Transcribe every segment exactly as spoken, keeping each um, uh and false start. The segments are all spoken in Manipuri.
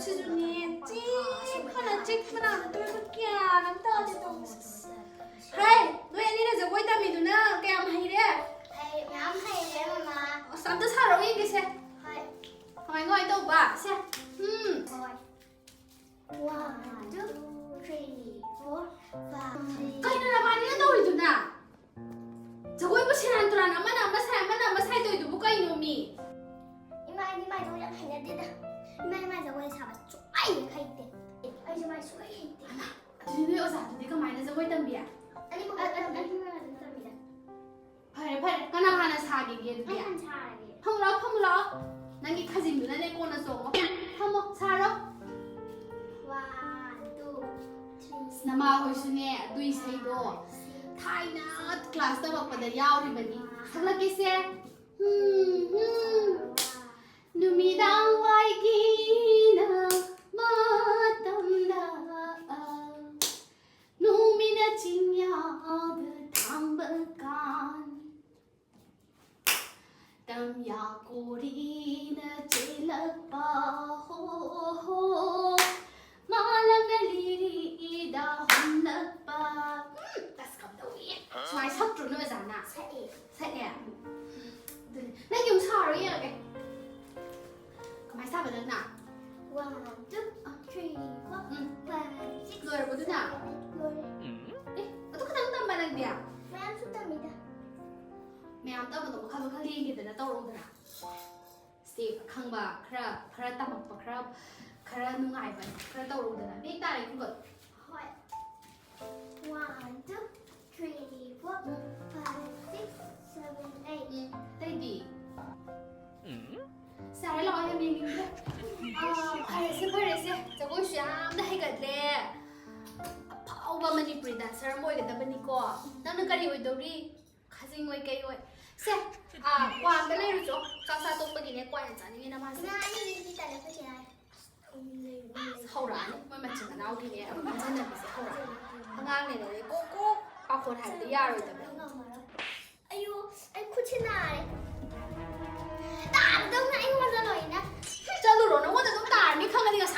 ꯁꯤꯁꯨꯅꯦ, ꯆꯤꯛꯄꯅ ꯆꯤꯛꯄꯅ ꯑꯝꯇꯣꯏꯕ ꯒ꯭ꯌꯥꯟ ꯑꯃ ꯇꯥꯗꯦ ꯇꯧꯔꯤꯁꯦ꯫ ꯍꯩ, ꯅꯣꯏ ꯑꯅꯤꯅ ꯖꯒꯣꯏ ꯇꯝꯃꯤꯗꯨꯅ ꯀꯌꯥꯝ ꯍꯩꯔꯦ? ꯍꯩ, ꯃꯌꯥꯝ ꯍꯩꯔꯦ, ꯃꯃꯥ꯫ ꯑꯁ, ꯑꯝꯇ ꯁꯥꯔꯛꯑꯣ ꯌꯦꯡꯒꯦꯁꯦ꯫ ꯍꯣꯏ꯫ ꯀꯃꯥꯏ ꯀꯃꯥꯏ ꯇꯧꯕ? ꯁꯦ꯫ ꯎꯝ꯫ ꯍꯣꯏ꯫ One, two, three, four, five, six. ꯀꯩꯅꯣ ꯅꯕꯥꯅꯤꯅ ꯇꯧꯔꯤꯗꯨꯅ? ꯖꯒꯣꯏꯕꯨ ꯁꯦꯔꯥꯟ ꯇꯨꯔꯥꯟ, ꯑꯃꯅ ꯑꯃ ꯁꯥꯏ, ꯑꯃꯅ ꯑꯃ ꯁꯥꯏ ꯇꯧꯔꯤꯗꯨꯕꯨ ꯀꯩꯅꯣ ꯃꯤ? ꯏꯃꯥ, ꯑꯩꯗꯤ ꯃꯥꯏ ꯖꯒꯣꯏ ꯌꯥꯝ ꯍꯩꯅꯗꯦꯗ꯫ ꯏꯃꯥ, ꯏꯃꯥ ꯖꯒꯣꯏ ꯁꯥꯕ ꯁꯨꯡꯍꯩ ꯍꯦꯛ ꯍꯩꯇꯦ꯫ ꯑꯩꯁꯨ ꯃꯥꯏ ꯁꯨꯡꯍꯩ ꯍꯩꯇꯦ꯫ ꯑꯗꯨꯗꯤ ꯅꯣꯏ ꯑꯣꯖꯥꯗꯨꯗꯤ ꯀꯃꯥꯏꯅ ꯖꯒꯣꯏ ꯇꯝꯕꯤ? ꯑꯅꯤꯃꯛ ꯑ-, ꯑ-, ꯑꯗꯨꯝ ꯇꯝꯃꯤꯗ꯫ ꯐꯔꯦ, ꯐꯔꯦ꯫ ꯀꯅꯥ ꯍꯥꯟꯅ ꯁꯥꯒꯦꯒꯦ ꯑꯗꯨꯗꯤ? ꯑꯩ ꯍꯥꯟꯅ ꯁꯥꯔꯒꯦ꯫ ꯐꯝꯃꯨ ꯂꯥꯎ, ꯐꯝꯃꯨ ꯂꯥꯎ꯫ ꯅꯪꯒꯤ ꯈꯖꯤꯡꯗꯨꯅꯅꯦ ꯀꯣꯟꯅ ꯆꯣꯡꯉꯣ꯫ ꯐꯝꯃꯣ, ꯁꯥꯔꯣ꯫ One, two, three. ꯅꯃꯥ ꯍꯣꯏꯁꯨꯅꯦ, ꯑꯗꯨ ꯏꯁꯩꯗꯣ ꯊꯥꯏꯅ class ꯇꯝꯃꯛꯄꯗ ꯌꯥꯎꯔꯤꯕꯅꯤ꯫ ꯁꯛꯂꯛꯀꯦꯁꯦ꯫ ꯍꯨꯝ, ꯍꯨꯝ꯫ ꯅꯨꯃꯤꯗꯥꯡ ꯋꯥꯏꯒꯤꯅ ꯃꯇꯝꯗ ꯅꯨꯃꯤꯠꯅ ꯆꯤꯡꯌꯥꯗ ꯊꯥꯡꯕ ꯀꯥꯟ꯫ ꯇꯝꯌꯥ ꯀꯣꯔꯤꯅ ꯆꯦꯜꯂꯛꯄ ꯍꯣ ꯍꯣ, ꯃꯥꯂꯪꯅ ꯂꯤꯔꯤꯗ ꯍꯨꯝꯂꯛꯄ꯫ ꯎꯝ, ꯑꯁ, ꯀꯝꯗꯧꯏ? ꯁꯨꯃꯥꯏ ꯁꯛꯇ꯭ꯔꯣ ꯅꯣꯏ ꯑꯣꯖꯥꯅ? ꯁꯛꯑꯦ꯫ ꯁꯛꯑꯦ? ꯑꯗꯨꯅꯦ꯫ ꯅꯪꯒꯤ ꯑꯃꯨꯛ ꯁꯥꯔꯣ ꯌꯦꯡꯉꯒꯦ꯫ ꯀꯃꯥꯏ ꯁꯥꯕ ꯅꯪꯅ? One, two, three, four, ꯎꯝ꯫ Five, six, ꯂꯣꯏꯔꯕꯣ ꯑꯗꯨꯅ? Seven, eight. ꯂꯣꯏꯔꯦ꯫ ꯑꯦ, ꯑꯗꯨ ꯈꯛꯇꯪ ꯇꯝꯕ ꯅꯪꯗꯤ? ꯃꯌꯥꯝꯁꯨ ꯇꯝꯃꯤꯗ꯫ ꯃꯌꯥꯝ ꯇꯝꯕꯗꯣ ꯃꯈꯜ ꯃꯈꯜ ꯌꯦꯡꯒꯦꯗꯅ ꯇꯧꯔꯛꯎꯗꯅ꯫ Step ꯑꯈꯪꯕ ꯈꯔ, ꯈꯔ ꯇꯝꯃꯛꯄ ꯈꯔ, ꯈꯔ ꯅꯨꯡꯉꯥꯏꯕ ꯈꯔ ꯇꯧꯔꯛꯎꯗꯅ꯫ ꯃꯌꯦꯛ ꯇꯥꯔꯦ ꯈꯨꯡꯒꯪ꯫ ꯍꯣꯏ꯫ One, two, three, four, five, six, seven, eight. ꯎꯝ, ꯑꯇꯩꯗꯤ? ꯁꯥꯔꯦ ꯂꯥꯛꯑꯣ, ꯌꯥꯝ ꯌꯦꯡꯅꯤꯡꯗ꯭ꯔꯦ꯫ ꯑꯥ, ꯐꯔꯦꯁꯦ, ꯐꯔꯦꯁꯦ꯫ ꯖꯒꯣꯏꯁꯨ ꯌꯥꯝꯅ ꯍꯩꯒꯠꯂꯦ꯫ ꯑꯐꯥꯎꯕ ꯃꯅꯤꯄꯨꯔꯤ dancer ꯑꯃ ꯑꯣꯏꯒꯗꯕꯅꯤꯀꯣ꯫ ꯅꯪꯅ ꯀꯔꯤ ꯑꯣꯏꯗꯧꯔꯤ? ꯈꯖꯤꯡ ꯑꯣꯏ ꯀꯩ ꯑꯣꯏ꯫ ꯁꯦ, ꯑꯥ, ꯀ꯭ꯋꯥ ꯑꯝꯇ ꯂꯩꯔꯨꯆꯣ꯫ ꯆꯥꯛ ꯆꯥ ꯇꯣꯛꯄꯒꯤꯅꯦ, ꯀ꯭ꯋꯥ ꯌꯥꯝ ꯆꯥꯅꯤꯡꯉꯦ ꯅꯃꯥꯁꯦ꯫ ꯉꯥ ꯑꯅꯤ ꯄꯤꯕꯤ ꯇꯥꯔꯦ, ꯑꯩꯈꯣꯏ ꯆꯦ ꯍꯥꯏ꯫ ꯑꯁ, ꯍꯧꯔꯛꯑꯅꯤ꯫ ꯃꯣꯏ ꯃꯆꯤꯟ ꯃꯅꯥꯎꯒꯤꯅꯦ, ꯑꯩꯈꯣꯏ ꯄꯨꯟꯁꯤꯟꯅꯕꯤꯁꯦ ꯍꯧꯔꯛꯑꯅꯤ꯫ ꯑꯉꯥꯡꯅꯦꯅꯅꯦ ꯀꯣꯛ ꯀꯣꯛ ꯄꯥꯈꯣꯟ ꯍꯥꯏꯕꯗꯤ ꯌꯥꯔꯣꯏꯗꯕꯅꯤ꯫ ꯑꯩ ꯉꯝꯃꯔꯣꯏ꯫ ꯑꯌꯣ, ꯑꯩ ꯈꯨꯠꯁꯦ ꯅꯥꯔꯦ꯫ ꯇꯥꯔꯗꯧꯅ ꯑꯩꯉꯣꯟꯗ ꯂꯣꯏꯅ꯫ ꯆꯠꯂꯨꯔꯣ, ꯅꯉꯣꯟꯗ ꯑꯗꯨꯝ ꯇꯥꯔꯅꯤ ꯈꯪꯉꯅꯤ ꯉꯁꯥꯏ꯫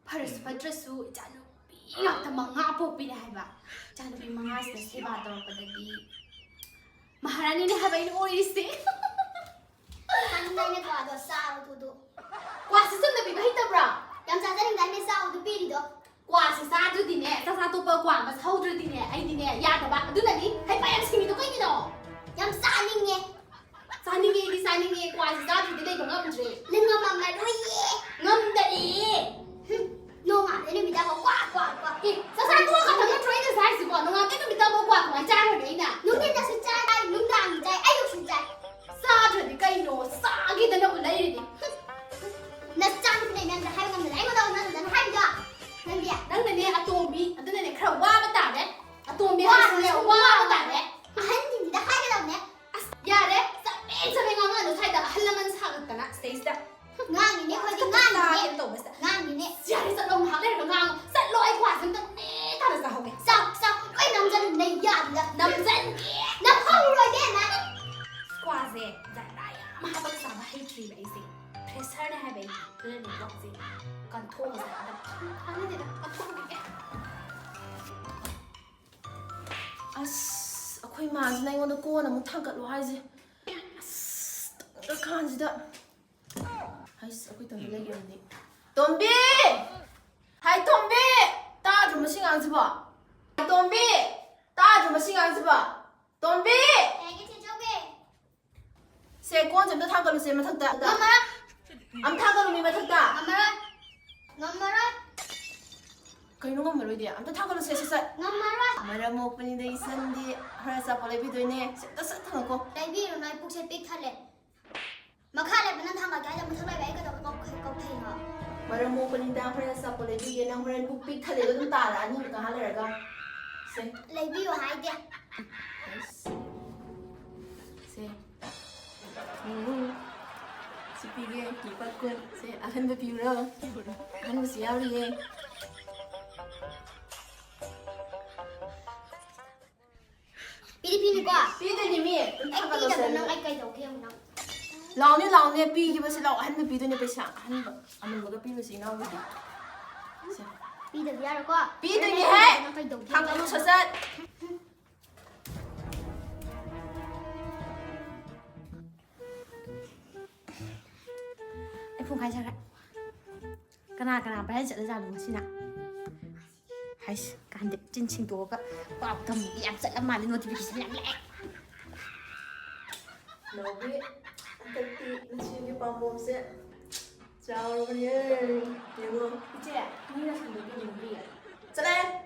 ꯐꯔꯁꯨ ꯐꯠꯇ꯭ꯔꯁꯨ ꯏꯆꯥꯅꯨꯄꯤ ꯉꯥꯛꯇ ꯃꯉꯥ ꯄꯣꯛꯄꯤꯅꯦ ꯍꯥꯏꯕ꯫ ꯏꯆꯥꯅꯨꯄꯤ ꯃꯉꯥꯁꯤꯗ ꯁꯦꯕꯥ ꯇꯧꯔꯛꯄꯗꯗꯤ ꯃꯍꯥꯔꯥꯅꯤꯅꯦ ꯍꯥꯏꯕ ꯑꯩꯅ ꯑꯣꯏꯔꯤꯁꯦ꯫ ꯆꯥꯅꯤꯡꯗꯥꯏꯅꯦ ꯀ꯭ꯋꯥꯗꯣ, ꯆꯥꯔꯣ ꯑꯗꯨꯗꯣ꯫ ꯀ꯭ꯋꯥꯁꯤ ꯆꯨꯝꯅ ꯄꯤꯕ ꯍꯩꯇꯕ꯭ꯔꯥ? ꯌꯥꯝ ꯆꯥꯖꯅꯤꯡꯗꯥꯏꯅꯦ, ꯆꯥꯎ ꯑꯗꯨ ꯄꯤꯔꯤꯗꯣ꯫ ꯀ꯭ꯋꯥꯁꯤ ꯆꯥꯗ꯭ꯔꯗꯤꯅꯦ, ꯆꯥꯛ ꯆꯥ ꯇꯣꯛꯄ ꯀ꯭ꯋꯥ ꯑꯃ ꯁꯧꯗ꯭ꯔꯗꯤꯅꯦ, ꯑꯩꯗꯤꯅꯦ ꯌꯥꯗꯕ꯫ ꯑꯗꯨꯅꯅꯤ ꯍꯩꯄꯥ ꯌꯥꯝ ꯁꯤꯡꯉꯤꯗꯣ ꯀꯩꯒꯤꯅꯣ? ꯌꯥꯝ ꯆꯥꯅꯤꯡꯉꯦ꯫ ꯆꯥꯅꯤꯡꯉꯦ, ꯑꯩꯗꯤ ꯆꯥꯅꯤꯡꯉꯦ, ꯀ꯭ꯋꯥꯁꯤ ꯆꯥꯗ꯭ꯔꯗꯤ ꯂꯩꯕ ꯉꯝꯗ꯭ꯔꯦ꯫ ꯅꯪ ꯉꯝꯃꯝꯃꯔꯣꯏꯌꯦ꯫ ꯉꯝꯗꯔꯦ꯫ ꯍꯨꯝ, ꯅꯣꯡꯉꯥꯟꯕꯗꯩ ꯅꯨꯃꯤꯠ ꯇꯥꯕ ꯀ꯭ꯋꯥ, ꯀ꯭ꯋꯥ, ꯀ꯭ꯋꯥ꯫ ꯑꯦ, ꯆꯥꯛ ꯆꯥ ꯇꯣꯛꯑ ꯈꯛꯇ ꯅꯠꯇ꯭ꯔꯣ ꯑꯩꯅ ꯆꯥꯏꯁꯤꯕꯣ? ꯅꯣꯡꯉꯥꯟꯕꯗꯩ ꯅꯨꯃꯤꯠ ꯇꯥꯕ ꯀ꯭ꯋꯥ ꯀꯃꯥꯏ ꯆꯥꯔꯨꯔꯒꯦ ꯑꯩꯅ? ꯅꯨꯡꯊꯤꯟꯗꯁꯨ ꯆꯥꯏ, ꯅꯨꯡꯗꯥꯡꯁꯨ ꯆꯥꯏ, ꯑꯌꯨꯛꯁꯨ ꯆꯥꯏ꯫ ꯆꯥꯗ꯭ꯔꯗꯤ ꯀꯩꯅꯣ? ꯆꯥꯒꯦꯗꯅꯕꯨ ꯂꯩꯔꯤꯅꯤ꯫ ꯍꯨꯝ꯫ ꯅꯆꯥꯅꯨꯄꯤꯅ ꯃꯌꯥꯝꯗ ꯍꯥꯏꯕ ꯉꯝꯗꯅ ꯑꯩꯉꯣꯟꯗ ꯅꯪ ꯑꯗꯨꯃꯥꯏꯅ ꯍꯥꯏꯕꯗꯣ? ꯅꯪꯗꯤ? ꯅꯪꯅꯅꯦ ꯑꯇꯣꯝꯕꯤ, ꯑꯗꯨꯅꯅꯦ ꯈꯔ ꯋꯥꯕ ꯇꯥꯔꯦ꯫ ꯑꯇꯣꯝꯕꯤ ꯍꯥꯏꯁꯤꯅꯦ ꯋꯥꯔꯁꯨ ꯋꯥꯕ ꯋꯥꯕ ꯇꯥꯔꯦ꯫ ꯑꯍꯟꯁꯤꯡꯁꯤꯗ ꯍꯥꯏꯒꯗꯕꯅꯦ꯫ ꯑꯁ, ꯌꯥꯔꯦ, ꯆꯕꯦꯠ ꯆꯕꯦꯠ ꯉꯥꯡꯉꯛꯑꯅꯨ ꯁ꯭ꯋꯥꯏꯗ ꯑꯍꯜ ꯂꯃꯟ ꯁꯥꯒꯠꯇꯅ ꯁꯤꯗꯩꯁꯤꯗ꯫ ꯉꯥꯡꯉꯤꯅꯦ ꯑꯩꯈꯣꯏꯗꯤ, ꯉꯥꯡꯉꯤꯅꯦ꯫ ꯇꯥꯗꯦꯅ ꯇꯧꯕꯁꯤꯗ꯫ ꯉꯥꯡꯉꯤꯅꯦ꯫ ꯌꯥꯔꯦ, ꯆꯠꯂꯣ, ꯉꯥꯏꯍꯥꯛ ꯂꯩꯔꯒ ꯉꯥꯡꯉꯣ꯫ ꯆꯠꯂꯣ, ꯑꯩ ꯀ꯭ꯋꯥꯁꯦ ꯑꯝꯇ ꯅꯦ ꯇꯥꯅ ꯆꯥꯍꯧꯒꯦ꯫ ꯆꯥꯎ, ꯆꯥꯎ, ꯂꯣꯏ ꯅꯝꯖꯜꯂꯨ, ꯅꯩ ꯌꯥꯗꯨꯗ꯫ ꯅꯝꯖꯟꯒꯦ꯫ ꯅꯝꯍꯧꯔꯣ ꯏꯕꯦꯝꯃ꯫ ꯀ꯭ꯋꯥꯁꯦ ꯖꯔꯗꯥ ꯌꯥꯝ ꯍꯥꯞꯄꯒ ꯆꯥꯕ ꯍꯩꯇ꯭ꯔꯤꯕ ꯑꯩꯁꯦ꯫ ꯐ꯭ꯔꯦꯁꯔꯅꯦ ꯍꯥꯏꯕ ꯑꯩꯗꯤ꯫ ꯑꯗꯨꯅꯅꯦ ꯀ꯭ꯋꯥꯁꯦ ꯀꯟꯊꯣꯛꯑꯒ ꯆꯥꯒꯗꯕ꯫ ꯀꯥꯟꯅꯗꯦꯗ, ꯀꯟꯊꯣꯛꯑꯒꯦ꯫ ꯑꯁ, ꯑꯩꯈꯣꯏ ꯃꯥꯁꯤꯅ ꯑꯩꯉꯣꯟꯗ ꯀꯣꯟ ꯑꯃꯨꯛ ꯊꯥꯡꯒꯠꯂꯣ ꯍꯥꯏꯁꯦ꯫ ꯑꯁ, ꯇꯟꯈ꯭ꯔꯀꯥꯟꯁꯤꯗ꯫ ꯍꯩꯁ, ꯑꯩꯈꯣꯏ ꯇꯣꯝꯕꯤ ꯂꯩꯈ꯭ꯔꯕꯅꯤ꯫ ꯇꯣꯝꯕꯤ! ꯍꯥꯏ, ꯇꯣꯝꯕꯤ! ꯇꯥꯗ꯭ꯔꯣ ꯃꯁꯤ ꯉꯥꯡꯁꯤꯕꯣ? ꯇꯣꯝꯕꯤ! ꯇꯥꯗ꯭ꯔꯣ ꯃꯁꯤ ꯉꯥꯡꯁꯤꯕꯣ? ꯇꯣꯝꯕꯤ! ꯀꯩꯒꯤ ꯆꯦꯆꯧꯕꯤ? ꯁꯦ, ꯀꯣꯟꯁꯦ ꯑꯝꯇ ꯊꯥꯡꯒꯠꯂꯨꯁꯦ ꯃꯊꯛꯇ꯫ ꯉꯝꯃꯔꯣꯏ꯫ ꯑꯝ ꯊꯥꯡꯒꯠꯂꯨ ꯃꯤ ꯃꯊꯛꯇ꯫ ꯉꯝꯃꯔꯣꯏ꯫ ꯉꯝꯃꯔꯣꯏ꯫ ꯀꯩꯅꯣ ꯉꯝꯃꯔꯣꯏꯗꯤ? ꯑꯝꯇ ꯊꯥꯡꯒꯠꯂꯨꯁꯦ, ꯁꯠ ꯁꯠ꯫ ꯉꯝꯃꯔꯣꯏ꯫ ꯃꯔꯝ ꯃꯣꯛꯄꯅꯤꯗ ꯏꯆꯟꯗꯤ꯫ ꯍꯣꯔꯦꯟ ꯑꯆꯥꯄꯣꯠ ꯂꯩꯕꯤꯗꯣꯏꯅꯦ꯫ ꯁꯦ, ꯑꯝꯇ ꯁꯠ ꯊꯥꯡꯒꯠꯀꯣ꯫ ꯂꯩꯕꯤꯔꯨꯅꯨ, ꯑꯩ ꯄꯨꯛꯁꯦ ꯄꯤꯛ ꯊꯜꯂꯦ꯫ ꯃꯈꯥ ꯂꯩꯕ ꯅꯪ ꯊꯥꯡꯒꯠꯀꯦ ꯍꯥꯏꯗ ꯃꯊꯛ ꯂꯩꯕ ꯑꯩ ꯀꯩꯗꯧꯕ ꯀꯧ-, ꯀꯧ-, ꯀꯧꯊꯩꯅꯣ? ꯃꯔꯝ ꯃꯣꯛꯄꯅꯤꯗ, ꯍꯣꯔꯦꯟ ꯑꯆꯥꯄꯣꯠ ꯂꯩꯕꯤꯒꯦ꯫ ꯅꯪ ꯍꯣꯔꯦꯟ ꯄꯨꯛ ꯄꯤꯛ ꯊꯜꯂꯦꯗꯣ ꯑꯗꯨꯝ ꯇꯥꯔꯛꯑꯅꯤ ꯉꯥꯏꯍꯥꯛ ꯂꯩꯔꯒ꯫ ꯁꯦ꯫ ꯂꯩꯕꯤꯌꯣ ꯍꯥꯏꯗꯦ꯫ ꯑꯁ꯫ ꯁꯦ꯫ ꯎꯝ꯫ ꯁꯤ ꯄꯤꯒꯦ, ꯂꯨꯄꯥ ꯀꯨꯟ꯫ ꯁꯦ, ꯑꯍꯟꯕ ꯄꯤꯕ꯭ꯔꯣ? ꯑꯍꯟꯕꯁꯨ ꯌꯥꯎꯔꯤꯌꯦ꯫ ꯄꯤꯗꯤ ꯄꯤꯅꯤꯀꯣ? ꯄꯤꯗꯣꯏꯅꯤ ꯃꯤ꯫ ꯑꯗꯨꯝ ꯑꯩ ꯊꯥꯒꯠꯂꯣ ꯄꯤꯗꯕ ꯁꯦ꯫ ꯅꯪ ꯑꯩ ꯀꯩꯗꯧꯒꯦ ꯌꯦꯡꯉꯨ ꯅꯪ꯫ ꯂꯥꯎꯅꯦ, ꯂꯥꯎꯅꯦ, ꯄꯤꯈꯤꯕꯁꯦ ꯂꯥꯎ꯫ ꯑꯍꯟꯕ ꯄꯤꯗꯣꯏꯅꯦ ꯄꯩꯁꯥ꯫ ꯑꯍꯟꯕ ꯑꯃꯨꯟꯕꯒ ꯄꯤꯔꯨꯁꯤ ꯏꯅꯥꯎꯒꯤꯗꯤ꯫ ꯁꯦ꯫ ꯄꯤꯗꯕ ꯌꯥꯔꯣꯏꯀꯣ꯫ ꯄꯤꯗꯣꯏꯅꯦꯍꯦ꯫ ꯅꯪ ꯀꯩꯗꯧꯒꯦ? ꯍꯪꯒꯅꯨ ꯁꯠ ꯁꯠ꯫ ꯑꯩ ꯐꯣꯟ ꯈꯥꯏꯖꯈ꯭ꯔꯦ꯫ ꯀꯅꯥ ꯀꯅꯥ ꯚꯥꯏꯔꯦꯜ ꯆꯠꯂꯖꯥꯠꯅꯣ ꯉꯁꯤꯅ? ꯍꯥꯏꯁ, ꯀꯥꯟꯗꯦ, ꯆꯤꯟ ꯁꯤꯡꯗꯣꯛꯑꯒ ꯄꯥꯎ ꯇꯝꯕꯒꯤ ꯌꯥꯝ ꯆꯠꯂ ꯃꯥꯜꯂꯦ, ꯅꯣꯇꯤꯐꯤꯀꯦꯁꯟ ꯌꯥꯝ ꯂꯥꯛꯑꯦ꯫ ꯅꯥꯎꯕꯤ, ꯍꯟꯗꯛꯇꯤ ꯅꯆꯦꯒꯤ ꯄꯥꯝꯕꯣꯝꯁꯦ ꯆꯥꯎꯔꯕꯅꯦ꯫ ꯌꯦꯡꯉꯣ꯫ ꯏꯆꯦ, ꯃꯤꯅ ꯁꯟꯗꯣꯛꯄꯤꯅꯤꯡꯗꯦ꯫ ꯆꯠꯂꯦ!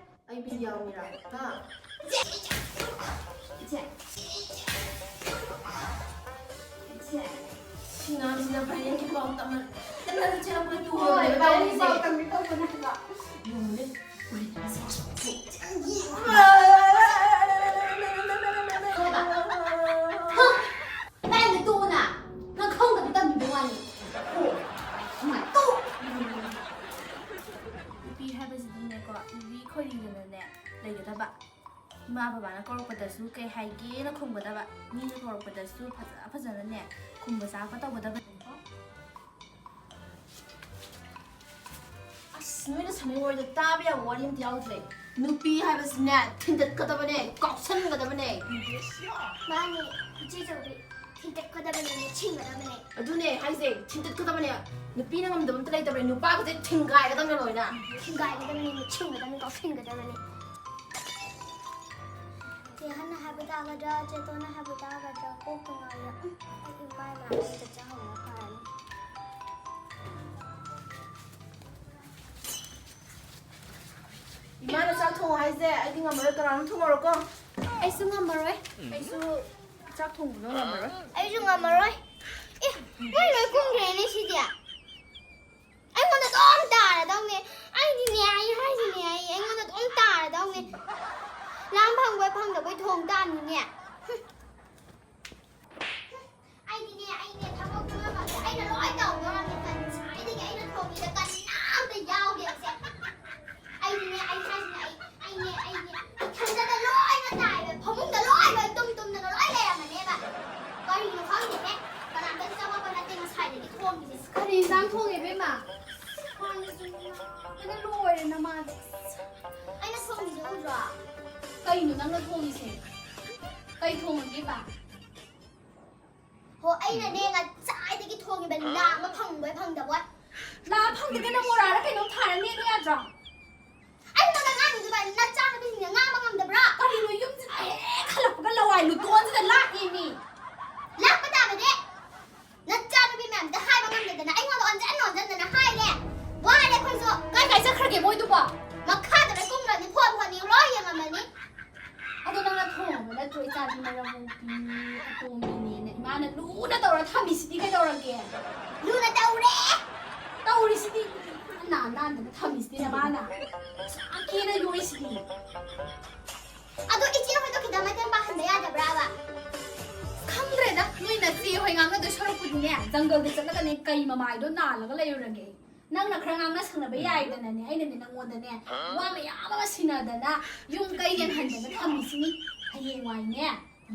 ꯑꯩ ꯕꯤꯗꯤꯑꯣ ꯌꯥꯎꯔꯤꯔꯥ? ꯍꯥ? ꯏꯆꯦ! ꯏꯆꯦ! ꯁꯤꯅ, ꯁꯤꯅ ꯚꯥꯏꯔꯦꯜꯒꯤ ꯄꯥꯎ ꯇꯝꯃꯟꯗꯅ ꯏꯆꯦ ꯑꯩꯈꯣꯏ ꯍꯣꯏ, ꯇꯨꯔꯕꯅꯦ ꯚꯥꯏꯔꯦꯜꯒꯤ ꯇꯧꯔꯤꯁꯦ꯫ ꯄꯥꯎ ꯇꯝꯒꯦ ꯇꯧꯕꯅꯦ ꯍꯥꯏꯕ꯫ ꯌꯦꯡꯉꯨꯅꯦ꯫ ꯍꯥ? ꯇꯥꯏꯅ ꯇꯣꯛꯎꯅ꯫ ꯅꯪ ꯈꯪꯗꯕ ꯇꯝꯕꯤꯕ ꯋꯥꯅꯤ꯫ ꯑꯣ, ꯑꯃ ꯇꯣꯛ꯫ ꯅꯨꯄꯤ ꯍꯥꯏꯕꯁꯤꯗꯤꯅꯦꯀꯣ, ꯂꯨꯕꯤ ꯈꯣꯏꯔꯤꯗꯅꯅꯦ ꯂꯩꯒꯗꯕ꯫ ꯏꯃꯥ ꯕꯕꯥꯅ ꯀꯧꯔꯛꯄꯗꯁꯨ ꯀꯩ ꯍꯥꯏꯒꯦꯅ ꯈꯨꯝꯒꯗꯕ꯫ ꯃꯤꯅ ꯀꯧꯔꯛꯄꯗꯁꯨ ꯐꯖ ꯐꯖꯅꯅꯦ ꯈꯨꯝꯕ ꯆꯥꯕ ꯇꯧꯒꯗꯕꯅꯤꯀꯣ꯫ ꯑꯁ, ꯅꯣꯏꯅ ꯁꯥꯟꯅꯩ ꯋꯥꯔꯤꯗꯣ ꯇꯥꯕ ꯌꯥꯕ ꯋꯥꯔꯤ ꯑꯝꯇ ꯌꯥꯎꯗ꯭ꯔꯦ꯫ ꯅꯨꯄꯤ ꯍꯥꯏꯕꯁꯤꯅꯦ ꯊꯤꯟꯗꯠꯀꯗꯕꯅꯦ, ꯀꯥꯎꯁꯟꯒꯗꯕꯅꯦ꯫ ꯃꯥꯅꯦ, ꯏꯆꯦ ꯆꯧꯕꯤ, ꯊꯤꯟꯗꯠꯀꯗꯕꯅꯦ, ꯅꯦꯠꯁꯤꯟꯒꯗꯕꯅꯦ꯫ ꯑꯗꯨꯅꯦ ꯍꯥꯏꯁꯦ, ꯊꯤꯟꯗꯠꯀꯗꯕꯅꯦ꯫ ꯅꯨꯄꯤꯅ ꯉꯝꯗꯕ ꯑꯝꯇ ꯂꯩꯇꯕꯅꯦ, ꯅꯨꯄꯥꯒꯁꯦ ꯊꯤꯡꯒꯥꯏꯒꯗꯕꯅꯦ ꯂꯣꯏꯅ꯫ ꯊꯤꯡꯒꯥꯏꯒꯗꯕꯅꯦ, ꯅꯦꯠꯁꯤꯟꯒꯗꯕꯅꯦ, ꯀꯥꯎꯁꯟꯒꯗꯕꯅꯦ꯫ ꯆꯦ ꯍꯟꯅ ꯍꯥꯏꯕ ꯇꯥꯒꯗ꯭ꯔꯥ, ꯆꯦ ꯇꯣꯟꯅ ꯍꯥꯏꯕ ꯇꯥꯒꯗ꯭ꯔꯥ, ꯀꯣꯛꯄꯨ ꯉꯥꯎꯔꯦ꯫ ꯎꯝ, ꯑꯩ ꯏꯃꯥ ꯏꯃꯥ ꯑꯝꯇ ꯆꯥꯍꯧꯕꯅ ꯐꯔꯅꯤ꯫ ꯏꯃꯥꯅ ꯆꯥꯛ ꯊꯣꯡꯉꯣ ꯍꯥꯏꯁꯦ ꯑꯩꯗꯤ ꯉꯝꯃꯔꯣꯏ, ꯀꯅꯥꯅꯣꯝ ꯊꯣꯡꯉꯧꯔꯣꯀꯣ꯫ ꯑꯩꯁꯨ ꯉꯝꯃꯔꯣꯏ꯫ ꯑꯩꯁꯨ ꯆꯥꯛ ꯊꯣꯡꯕꯗꯣ ꯉꯝꯃꯔꯣꯏ꯫ ꯑꯩꯁꯨ ꯉꯝꯃꯔꯣꯏ꯫ ꯑꯦ, ꯃꯣꯏ ꯂꯣꯏ ꯀꯨꯝꯈ꯭ꯔꯦꯅꯦ ꯁꯤꯗꯤ꯫ ꯑꯩꯉꯣꯟꯗ ꯑꯗꯨꯝ ꯇꯥꯔꯗꯧꯅꯦ꯫ ꯑꯩꯗꯤꯅꯦ, ꯑꯩ ꯍꯥꯏꯁꯤꯅꯦ, ꯑꯩ, ꯑꯩꯉꯣꯟꯗ ꯑꯗꯨꯝ ꯇꯥꯔꯗꯧꯅꯦ꯫ ꯂꯥꯝ ꯐꯪꯕꯣꯏ ꯐꯪꯗꯕꯣꯏ ꯊꯣꯡ ꯇꯥꯕꯅꯤꯅꯦ꯫ ꯍꯨꯝ꯫ ꯑꯩꯗꯤꯅꯦ, ꯑꯩꯅꯦ, ꯊꯕꯛ ꯄꯨꯝꯅꯃꯛꯁꯦ ꯑꯩꯅ ꯂꯣꯏ ꯇꯧꯗꯧꯔꯕꯅꯦ꯫ ꯉꯁꯥꯏꯗꯒꯤ ꯑꯩꯅ ꯊꯣꯡꯉꯤꯁꯦ ꯀꯅꯥꯝꯇ ꯌꯥꯎꯗꯦ ꯑꯩꯁꯦ꯫ ꯑꯩꯗꯤꯅꯦ, ꯑꯩ ꯍꯥꯏꯁꯤꯅꯦ, ꯑꯩ, ꯑꯩꯅꯦ, ꯑꯩꯅꯦ, ꯏꯊꯟꯗꯗ ꯂꯣꯏꯅ ꯇꯥꯏꯕ, ꯐꯃꯨꯡꯗ ꯂꯣꯏ, ꯂꯣꯏ ꯇꯨꯝ ꯇꯨꯝꯗꯅ ꯂꯣꯏ ꯂꯩꯔꯝꯃꯅꯦꯕ꯫ ꯀꯔꯤꯅꯣ ꯈꯪꯗꯦꯍꯦ, ꯀꯅꯥꯝꯇꯁꯨ ꯊꯣꯡꯉꯦ, ꯏꯕꯦꯝꯃ꯫ ꯃꯥꯅ ꯂꯣꯏꯔꯦ ꯅꯃꯥꯗꯣ꯫ ꯑꯩꯅ ꯊꯣꯡꯉꯤꯁꯦ ꯎꯗ꯭ꯔꯣ? ꯀꯩꯅꯣ ꯅꯪꯅ ꯊꯣꯡꯉꯤꯁꯦ? ꯀꯩ ꯊꯣꯡꯉꯒꯦꯕ? ꯍꯣ, ꯑꯩꯅꯅꯦ ꯉꯁꯥꯏꯗꯒꯤ ꯊꯣꯡꯉꯤꯕ, ꯂꯥ ꯑꯃ ꯐꯪꯕꯣꯏ ꯐꯪꯗꯕꯣꯏ꯫ ꯂꯥ ꯐꯪꯗꯦꯗ, ꯅꯪ ꯃꯣꯔꯥꯔ ꯀꯩꯅꯣꯝ ꯊꯥꯔ ꯅꯦꯠꯂꯨ ꯌꯥꯗ꯭ꯔꯣ? ꯑꯩ ꯅꯉꯣꯟꯗ ꯉꯥꯡꯉꯤꯗꯨ ꯀꯩꯅꯣ? ꯅꯆꯥꯅꯨꯄꯤꯁꯤꯡꯅ ꯉꯥꯡꯕ ꯉꯝꯗꯕ꯭ꯔꯣ? ꯀꯔꯤꯅꯣ, ꯌꯨꯝꯁꯤꯗ ꯍꯦꯛ ꯍꯜꯂꯛꯄꯒ ꯂꯋꯥꯏ ꯂꯨꯗꯣꯟꯁꯤꯗ ꯂꯥꯛꯑꯦꯃꯤ꯫ ꯂꯥꯛꯄ ꯇꯥꯕꯅꯦ꯫ ꯅꯆꯥꯅꯨꯄꯤ ꯃꯌꯥꯝꯗ ꯍꯥꯏꯕ ꯉꯝꯗꯗꯅ ꯑꯩꯉꯣꯟꯗ ꯑꯣꯟꯁꯤꯟ ꯑꯣꯟꯁꯤꯟꯗꯅ ꯍꯥꯏꯔꯦ꯫ ꯋꯥꯔꯦ ꯑꯩꯈꯣꯏꯁꯨ꯫ ꯀꯥꯏ ꯀꯥꯏ ꯆꯠꯈ꯭ꯔꯒꯦ ꯃꯣꯏꯗꯨꯕꯣ? ꯃꯈꯥꯗ ꯂꯣꯏ ꯀꯨꯝꯈ꯭ꯔꯅꯤ, ꯐꯣꯟ ꯐꯣꯟ ꯂꯣꯏ ꯌꯦꯡꯉꯝꯃꯅꯤ꯫ ꯑꯗꯣ ꯅꯪꯅ ꯊꯣꯡꯉꯝꯕ ꯅꯠꯇ꯭ꯔꯣ, ꯏꯆꯥꯗꯤ ꯃꯔꯝ ꯃꯣꯛꯄꯤ ꯑꯇꯣꯝꯕꯤꯅꯦꯅ ꯏꯃꯥꯅ ꯂꯨꯅ ꯇꯧꯔ ꯊꯝꯃꯤꯁꯤꯗꯤ ꯀꯩꯗꯧꯔꯒꯦ? ꯂꯨꯅ ꯇꯧꯔꯦ꯫ ꯇꯧꯔꯤꯁꯤꯗꯤ ꯅꯥꯟ ꯅꯥꯟꯗꯅ ꯊꯝꯃꯤꯁꯤꯗꯤ ꯅꯃꯥꯅ꯫ ꯁꯥꯀꯦꯅ ꯌꯣꯛꯏꯁꯤꯗꯤ꯫ ꯑꯗꯣ ꯏꯆꯦ ꯍꯣꯏꯗꯣ ꯈꯤꯇꯪ ꯃꯇꯦꯡ ꯄꯥꯡꯍꯟꯕ ꯌꯥꯗꯕ꯭ꯔꯥꯕ? ꯈꯪꯗ꯭ꯔꯦꯗ, ꯅꯣꯏ ꯅꯆꯦ ꯍꯣꯏ ꯉꯥꯡꯅꯗꯣꯏ ꯁꯔꯨꯛꯄꯨꯗꯤꯅꯦ, ꯖꯪꯒꯜꯗ ꯆꯠꯂꯒꯅꯦ ꯀꯩ ꯃꯃꯥꯏꯗꯣ ꯅꯥꯜꯂꯒ ꯂꯩꯔꯨꯔꯒꯦ꯫ ꯅꯪꯅ ꯈꯔ ꯉꯥꯡꯅ ꯁꯪꯅꯕ ꯌꯥꯏꯗꯅꯅꯦ, ꯑꯩꯅꯅꯦ ꯅꯪꯉꯣꯟꯗꯅꯦ ꯋꯥ ꯃꯌꯥꯝ ꯑꯃ ꯁꯤꯟꯅꯗꯅ ꯌꯨꯝ ꯀꯩ ꯌꯦꯡꯍꯟꯗꯅ ꯊꯝꯃꯤꯁꯤꯅꯤ꯫ ꯍꯌꯦꯡꯋꯥꯏꯅꯦ,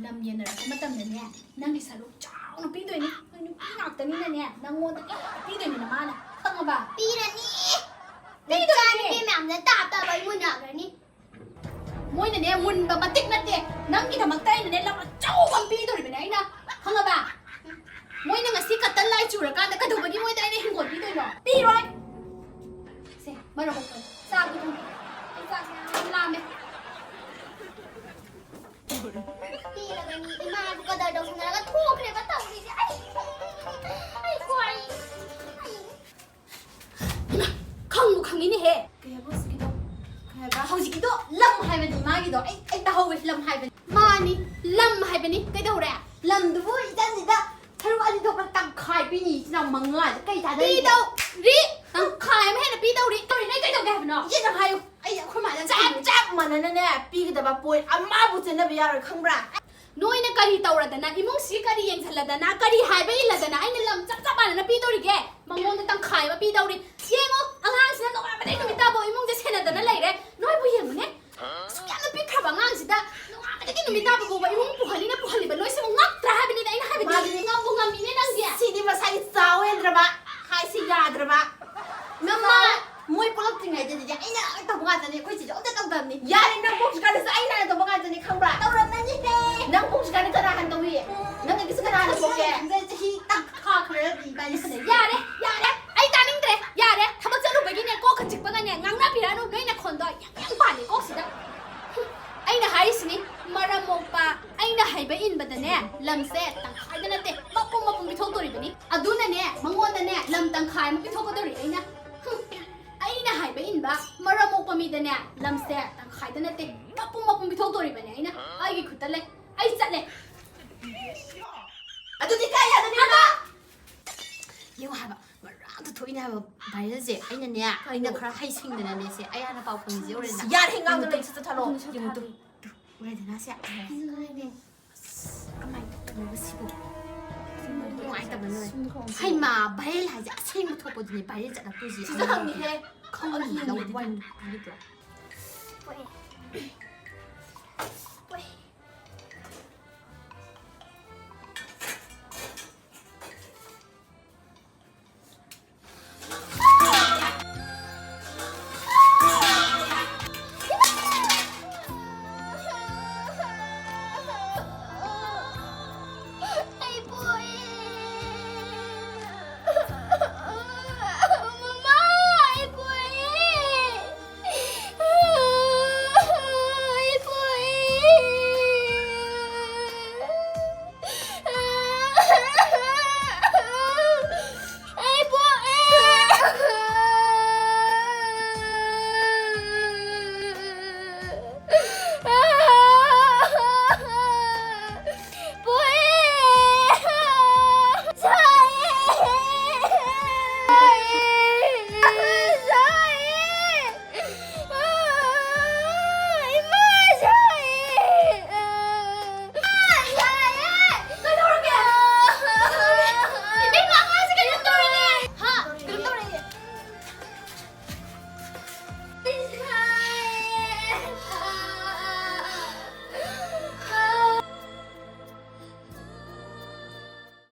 ꯂꯝ ꯌꯦꯟꯅꯔꯛꯄ ꯃꯇꯝꯗꯅꯦ, ꯅꯪꯒꯤ ꯁꯔꯨꯛ ꯆꯥꯎꯅ ꯄꯤꯗꯣꯏꯅꯤ꯫ ꯅꯣꯏ ꯅꯨꯄꯤ ꯉꯥꯛꯇꯅꯤꯅꯅꯦ, ꯅꯉꯣꯟꯗ ꯂꯣꯏ ꯄꯤꯗꯣꯏꯅꯤ ꯅꯃꯥꯅ, ꯈꯪꯉꯕ? ꯄꯤꯔꯅꯤ꯫ ꯄꯤꯗꯣꯏꯅꯤ꯫ ꯅꯆꯥꯅꯨꯄꯤ ꯃꯌꯥꯝꯅ ꯇꯥꯞ ꯇꯥꯞ ꯑꯩ ꯃꯨꯟꯅꯈ꯭ꯔꯅꯤ꯫ ꯃꯣꯏꯅꯅꯦ ꯃꯨꯟꯕ ꯃꯇꯤꯛ ꯅꯠꯇꯦ, ꯅꯪꯒꯤꯗꯃꯛꯇ ꯑꯩꯅꯅꯦ ꯂꯝ ꯑꯆꯧꯕ ꯑꯃ ꯄꯤꯗꯣꯔꯤꯕꯅꯦ ꯑꯩꯅ, ꯈꯪꯉꯕ? ꯃꯣꯏꯅ ꯉꯁꯤ ꯀꯇꯟ ꯂꯥꯏ ꯆꯨꯔꯀꯥꯟꯗ ꯀꯩꯗꯧꯕꯒꯤ ꯃꯣꯏꯗ ꯑꯩꯅ ꯍꯤꯡꯒꯣꯜ ꯄꯤꯗꯣꯏꯅꯣ? ꯄꯤꯔꯣꯏ꯫ ꯁꯦ, ꯃꯔꯝ ꯃꯣꯛꯄ ꯆꯥꯛ ꯊꯣꯡ-, ꯑꯩ ꯆꯥꯛ ꯌꯥꯝ ꯂꯥꯝꯃꯦ꯫ ꯄꯤꯔꯕꯅꯤ, ꯏꯃꯥꯗꯨ ꯀꯗꯔ ꯇꯧꯁꯟꯅꯔꯒ ꯊꯣꯛꯈ꯭ꯔꯦꯕ ꯇꯧꯔꯤꯁꯦ꯫ ꯑꯩ, ꯑꯩ ꯀꯣ, ꯑꯩ, ꯑꯩ꯫ ꯏꯃꯥ, ꯈꯪꯕꯨ ꯈꯪꯉꯤꯅꯦꯍꯦ꯫ ꯀꯩ ꯍꯥꯏꯕ ꯍꯧꯖꯤꯛꯀꯤꯗꯣ? ꯀꯩ ꯍꯥꯏꯕ? ꯍꯧꯖꯤꯛꯀꯤꯗꯣ ꯂꯝ ꯍꯥꯏꯕꯅꯤ ꯃꯥꯒꯤꯗꯣ꯫ ꯑꯩ, ꯑꯩ ꯇꯥꯍꯧꯋꯦ, ꯂꯝ ꯍꯥꯏꯕꯅꯤ꯫ ꯃꯥꯅꯤ, ꯂꯝ ꯍꯥꯏꯕꯅꯤ꯫ ꯀꯩꯗꯧꯔꯦ? ꯂꯝꯗꯨꯕꯨ ꯏꯆꯟꯁꯤꯗ ꯁꯔꯨꯛ ꯑꯅꯤ ꯊꯣꯛꯄ ꯇꯪꯈꯥꯏ ꯄꯤꯅꯤ, ꯏꯆꯤꯟ ꯏꯅꯥꯎ ꯃꯉꯥꯁꯦ꯫ ꯀꯩ ꯆꯥꯗꯣꯔꯤꯒꯦ? ꯄꯤꯗꯧꯔꯤ! ꯇꯪꯈꯥꯏ ꯑꯃ ꯍꯦꯟꯅ ꯄꯤꯗꯧꯔꯤ꯫ ꯇꯧꯔꯤ, ꯅꯣꯏ ꯀꯩꯗꯧꯒꯦ ꯍꯥꯏꯕꯅꯣ? ꯏꯆꯦꯅ ꯍꯥꯏꯌꯨ, ꯑꯩ ꯑꯩꯈꯣꯏ ꯃꯥꯗ ꯆꯞ ꯆꯞ ꯃꯥꯟꯅꯅꯅꯦ ꯄꯤꯒꯗꯕ ꯄꯣꯏꯟ ꯑꯃꯕꯨ ꯆꯦꯟꯅꯕ ꯌꯥꯔꯣꯏ, ꯈꯪꯕ꯭ꯔꯥ? ꯅꯣꯏꯅ ꯀꯔꯤ ꯇꯧꯔꯗꯅ, ꯏꯃꯨꯡꯁꯤ ꯀꯔꯤ ꯌꯦꯡꯁꯜꯂꯗꯅ, ꯀꯔꯤ ꯍꯥꯏꯕ ꯏꯜꯂꯗꯅ ꯑꯩꯅ ꯂꯝ ꯆꯞ ꯆꯞ ꯃꯥꯟꯅꯅ ꯄꯤꯗꯧꯔꯤꯒꯦ? ꯃꯉꯣꯟꯗ ꯇꯪꯈꯥꯏ ꯑꯃ ꯄꯤꯗꯧꯔꯤ꯫ ꯌꯦꯡꯉꯣ, ꯑꯉꯥꯡꯁꯤꯅ ꯅꯣꯡꯉꯥꯟꯕꯗꯩ ꯅꯨꯃꯤꯠ ꯇꯥꯕꯧ ꯏꯃꯨꯡꯁꯦ ꯁꯦꯟꯅꯗꯅ ꯂꯩꯔꯦ꯫ ꯅꯣꯏꯕꯨ ꯌꯦꯡꯉꯨꯅꯦ꯫ ꯑꯁꯨꯛ ꯌꯥꯝꯅ ꯄꯤꯛꯈ꯭ꯔꯕ ꯑꯉꯥꯡꯁꯤꯗ ꯅꯣꯡꯉꯥꯟꯕꯗꯒꯤ ꯅꯨꯃꯤꯠ ꯇꯥꯕ ꯐꯥꯎꯕ ꯏꯃꯨꯡ ꯄꯨꯍꯜꯂꯤꯅ ꯄꯨꯍꯜꯂꯤꯕ ꯅꯣꯏꯁꯤꯕꯨ ꯉꯛꯇ꯭ꯔꯥ ꯍꯥꯏꯕꯅꯤꯗ ꯑꯩꯅ ꯍꯥꯏꯕꯗꯤ꯫ ꯃꯥꯅꯤ꯫ ꯉꯝꯕꯨ ꯉꯝꯃꯤꯅꯦ ꯅꯪꯗꯤ꯫ ꯁꯤꯗꯤ ꯃꯁꯥꯒꯤ ꯆꯥꯎ ꯍꯦꯟꯗ꯭ꯔꯕ ꯍꯥꯏꯁꯤ꯫ ꯌꯥꯗ꯭ꯔꯕ? ꯃꯃꯥ, ꯃꯣꯏ ꯄꯨꯂꯞ ꯇ꯭ꯔꯤꯉꯩꯗꯗꯤ ꯑꯩꯅ ꯂꯣꯏ ꯇꯧꯕ ꯉꯥꯛꯇꯅꯤ꯫ ꯑꯩꯈꯣꯏ ꯆꯦꯁꯦ ꯑꯝꯇ ꯇꯧꯗꯕꯅꯤ꯫ ꯌꯥꯔꯦ, ꯅꯪ ꯄꯣꯛꯇ꯭ꯔꯤꯀꯥꯟꯗꯁꯨ ꯑꯩꯅ ꯍꯥꯟꯅ ꯇꯧꯕ ꯉꯥꯛꯇꯅꯤ, ꯈꯪꯕ꯭ꯔꯥ? ꯇꯧꯔꯝꯃꯅꯤꯍꯦ꯫ ꯅꯪ ꯄꯣꯛꯇ꯭ꯔꯤꯀꯥꯟꯗ ꯀꯅꯥ ꯍꯥꯟꯅ ꯇꯧꯏ? ꯅꯪ ꯑꯩꯒꯤꯁꯨ ꯀꯅꯥ ꯍꯥꯟꯅ ꯄꯣꯛꯀꯦ? ꯅꯪ ꯆꯍꯤ ꯇꯔꯥ ꯈꯔꯗꯤ ꯏꯕꯥꯅꯤ ꯁꯥꯟꯅꯩ꯫ ꯌꯥꯔꯦ, ꯌꯥꯔꯦ, ꯑꯩ ꯇꯥꯅꯤꯡꯗ꯭ꯔꯦ꯫ ꯌꯥꯔꯦ, ꯊꯕꯛ ꯆꯠꯂꯨꯕꯒꯤꯅꯦ, ꯀꯣꯛꯀ ꯆꯤꯛꯄꯒꯅꯦ ꯉꯥꯡꯅꯕꯤꯔꯛꯑꯅꯨ꯫ ꯅꯣꯏ ꯅꯈꯣꯟꯗꯣ ꯌꯥꯝ ꯌꯥꯝ ꯄꯥꯜꯂꯦ ꯀꯣꯛꯁꯤꯗ꯫ ꯍꯨꯝ, ꯑꯩꯅ ꯍꯥꯏꯔꯤꯁꯤꯅꯤ, ꯃꯔꯝ ꯃꯣꯛꯄ ꯑꯩꯅ ꯍꯩꯕ ꯏꯟꯕꯗꯅꯦ ꯂꯝꯁꯦ ꯇꯪꯈꯥꯏꯗ ꯅꯠꯇꯦ, ꯃꯄꯨꯝ ꯃꯄꯨꯝ ꯄꯤꯊꯣꯛꯇꯣꯔꯤꯕꯅꯤ꯫ ꯑꯗꯨꯅꯅꯦ ꯃꯉꯣꯟꯗꯅꯦ ꯂꯝ ꯇꯪꯈꯥꯏ ꯑꯃ ꯄꯤꯊꯣꯛꯀꯗꯧꯔꯤ ꯑꯩꯅ꯫ ꯍꯨꯝ, ꯑꯩꯅ ꯍꯥꯏꯕ ꯏꯟꯕ ꯃꯔꯝ ꯃꯣꯛꯄ ꯃꯤꯗꯅꯦ ꯂꯝꯁꯦ ꯇꯪꯈꯥꯏꯗ ꯅꯠꯇꯦ, ꯃꯄꯨꯝ ꯃꯄꯨꯝ ꯄꯤꯊꯣꯛꯇꯣꯔꯤꯕꯅꯤ ꯑꯩꯅ꯫ ꯑꯩꯒꯤ ꯈꯨꯠꯇ ꯂꯩ, ꯑꯩ ꯆꯠꯂꯦ꯫ ꯑꯗꯨꯗꯤ ꯀꯥꯏ ꯌꯥꯗꯣꯔꯤꯕ? ꯌꯦꯡꯉꯣ ꯍꯥꯏꯕ, ꯉꯔꯥꯡꯗ ꯊꯣꯛꯏꯅꯦ ꯍꯥꯏꯕ ꯚꯥꯏꯔꯦꯜꯁꯦ꯫ ꯑꯩꯅꯅꯦ, ꯑꯩꯅ ꯈꯔ ꯍꯩꯁꯤꯡꯗꯅꯅꯦ ꯁꯦ, ꯑꯩ ꯍꯥꯟꯅ ꯄꯥꯎ ꯐꯪꯉꯤꯁꯦ ꯌꯧꯔꯦꯅ꯫ ꯌꯥꯔꯦ, ꯉꯥꯡꯗꯣ ꯂꯩ, ꯁꯠ ꯆꯠꯊꯠꯂꯣ꯫ ꯌꯦꯡꯉꯨ ꯇꯨ, ꯇꯨ, ꯎꯔꯦꯗꯅ ꯁꯦ? ꯑꯁ, ꯀꯃꯥꯏꯅ ꯇꯧꯕꯅꯣ ꯁꯤꯕꯨ? ꯅꯨꯡꯉꯥꯏꯇꯕ ꯂꯣꯏꯔꯦ꯫ ꯍꯩꯃꯥ, ꯚꯥꯏꯔꯦꯜ ꯍꯥꯏꯁꯦ ꯑꯁꯦꯡꯕ ꯊꯣꯛꯄꯗꯨꯅꯦ ꯚꯥꯏꯔꯦꯜ ꯆꯠꯂꯛꯇꯣꯏꯁꯦ꯫ ꯁꯤꯁꯨ ꯍꯪꯉꯤꯍꯦ꯫ ꯈꯪꯉꯤꯗ, ꯋꯥꯔꯤ ꯍꯥꯏꯕꯤꯗ꯭ꯔꯣ?